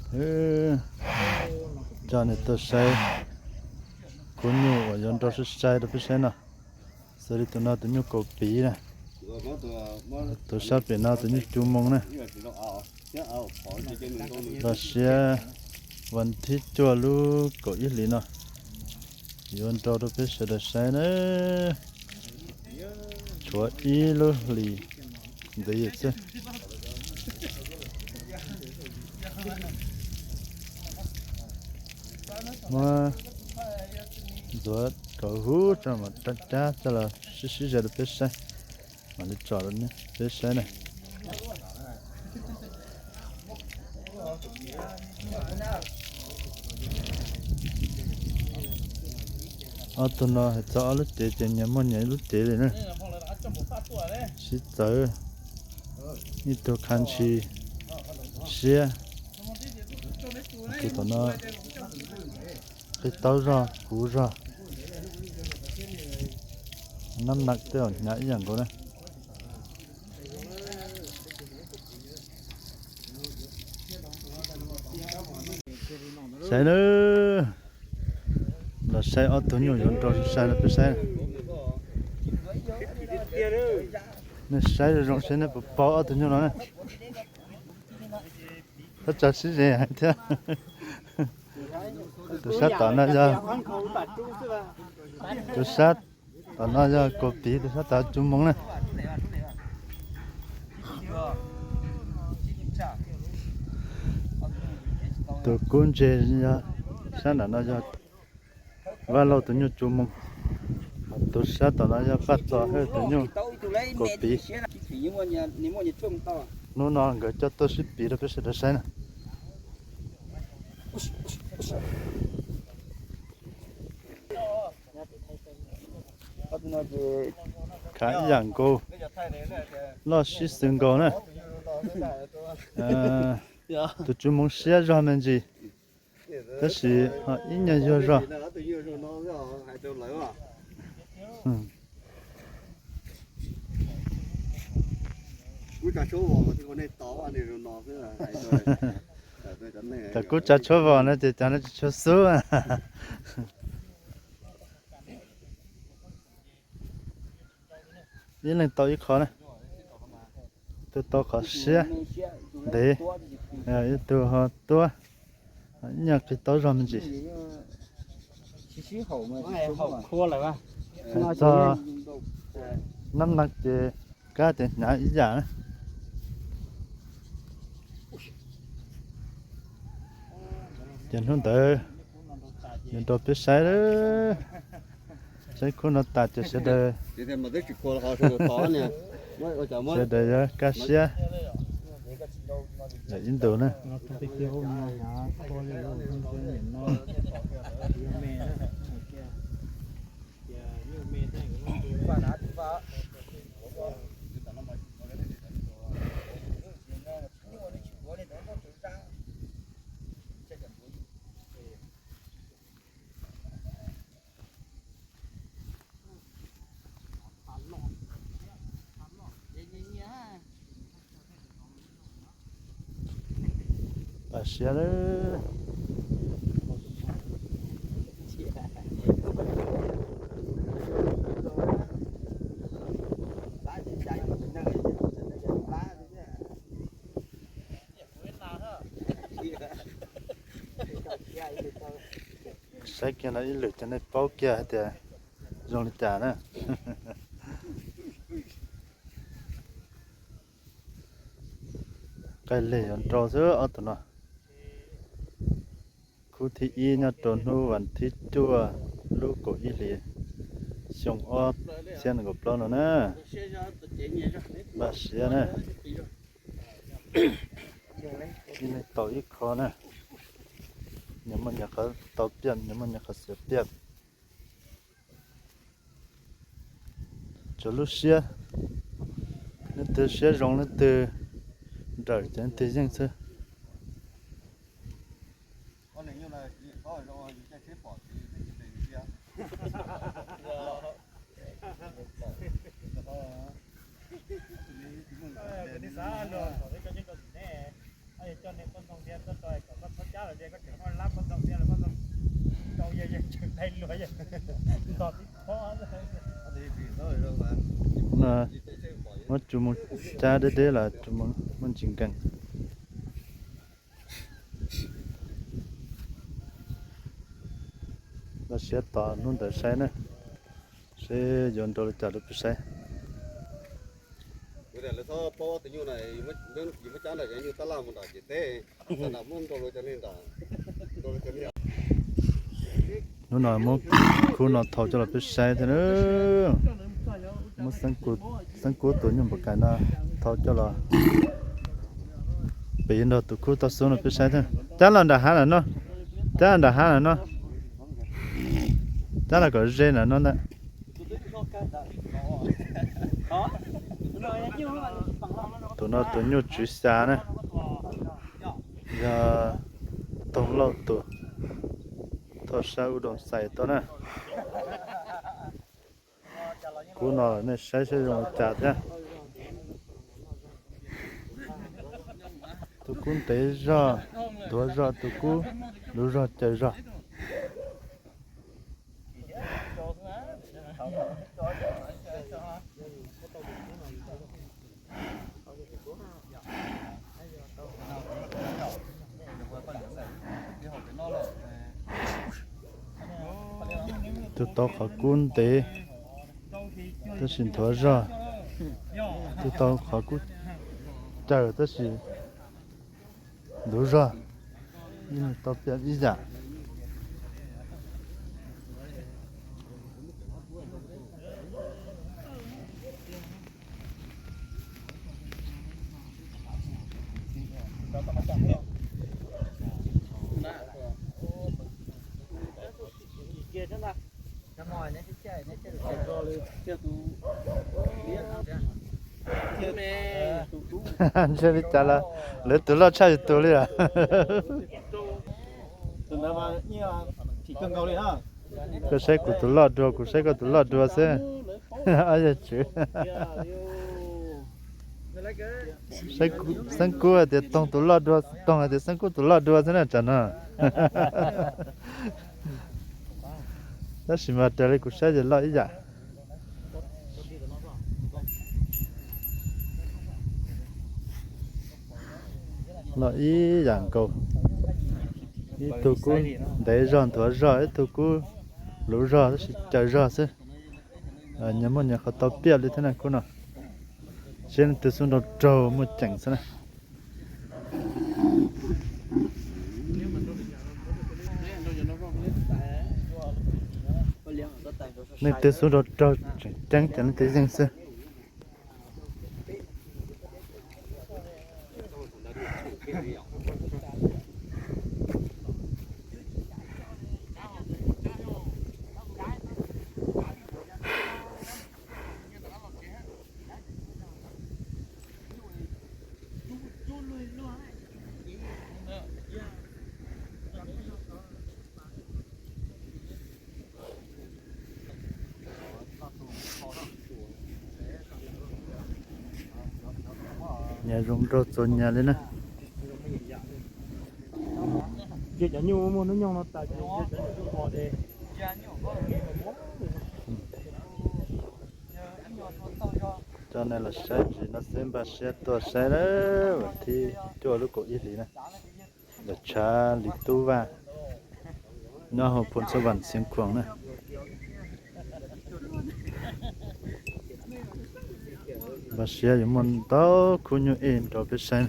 Coj nej tuaj saib khub nyuj uas yuav nrau sai sai rau peb saib no. Xws li tus no tus nyuj kaus piv na, tus sab pem no tus nyuj cu moo na. Los sis vas thib cuaj lub kaum ib hlis no yuav nrau rau peb sawv daws saib na. Tshuav ib lub hlis ntxiv xwb. Muab ntxuav kom huv tso mam rab cab coj los sib sib ze rau peb saib, mam li tsom rau peb saib na. Ob tug no hais txog ob lub cev ces nyias muaj nyias ib lub cev li na. Sib txawv, ib tug kha ntshis siab. Tus tom no qis taub zog, kuv zog, nab na tej hnyav ib yam nkaus na. Saib na, los saib ob tug nyuj yuav nrau sai sai rau peb saib. Nej saib zoo zoo saib nej puas paub ob tug nyuj no na. Thaj tsam sib ze heev thiab. Tus sab tom no yog, tus sab tom no yog kaus piv, tus sab tom cu moo na. Tus kub ntse yog, sab nram no yog Vaj Lauj tus nyuj cu moo, tus sab tom no yog Paj Txos Hawj tus nyuj kaus piv. Hnub no nkawd coj tuaj sib piv rau peb sawv daws saib na. Khav ib yam nkaus, loj sib xws nkaus na. Tus cu moo siab zog me ntsis, tab sis ho ib nyuag yuag zog. Thaum kub tsa tshuab vos no ces cov no tsis tshua xub. Ib leeg tau ib qho na. Tus tau qhov siab ntev, ib tug ho tuab, ib nyuag qis taub zog me ntsis. Txog nab na ces kab ces hnyav ib yam na. Ces hnub ntawd yuav nrau peb saib, saib khub no tas ces sawv daws, sawv daws yuav kaj siab ib ntus na. Pam siab lawm. Saib kiag no ib lwm ces nej paub kiag hais tias zoo li cas na. Qaij leg yuav nrau xwb ob tug no. Khub thib ib nyob rau hnub vas thib cuaj lub kaum ib hlis xyoo ob txhiab nees nkaum plaub no na. Npaj siab na. Ib leeg tau ib qho na. Nyias muaj nyias qhov tau piaj, nyias muaj nyias qhov xiav piaj. Tsuas lub siab, leej twg siab zoo leej twg nrawm ces leej twg yeej xwb. No, muab tsuj mus cab deb deb los tsuj mus muab ntsis nkees. Los siab tos hnub ntawd saib na, seb yuav nrau li cas rau peb saib. Hnub no muab khub no thau coj los peb saib thiab na. Muab xeeb kub tus nyuj npaum kais no thau coj los piv nrog tus khub toj xub no peb saib thiab. Cab los nram hav lawm no, cab los nram hav lawm no, cab los kom ze lawm no ntag. Tus no tus nyuj tswv xya na, yog Toog Lauj tus, thauj sab U Doo Xais tuaj na. Kub no nej saib saib zoo li cas thiab. Tus kub ntev zog, nthuav zog, tus kub luv zog, caws zog. Tus tau qhov kub ntev tab sis nthuav zog, tus tau qhov kub caws tab sis luv zog, tau piam ib yam. Ntshe li cas los lawv tus loj tshaj yus tus li lawm. Koj saib kuv tus loj dua, kuv saib koj tus loj dua xwb. Ob yawg tswv, Xeeb Kub hais tias Toog tus loj dua, Toog hais tias Xeeb Kub tus loj dua xwb na tsam no. Tab sis mas raws li kuv saib ces loj ib yam. Loj ib yam nkaus. Ib tug kub ntev zog nthuav zog, ib tug kub luv zog tab sis caws zog xwb. Nyias muaj nyias qhov tau piam li thiab na kub no. Seb leej twg xub nrau raug muaj ceem xwb na. Leej twg xub nrau raug tseem ceeb ces leej twg yeej xwb. Nyias zoo nraug txaus nyias li na. Cia cov nyuj muaj hnub nyoog no tas ces cia cov nyuj pov de. Cov no los saib ntsis no xwb, npaj siab tuaj saib na, vas thib cuaj lub kaum ib hlis na. Lawv tshav li tub vaj nyob hauv Phoos Xab Vam Xiav Khuam na. Npaj siab yuav muaj ntau khub nyuj ej nrog peb saib.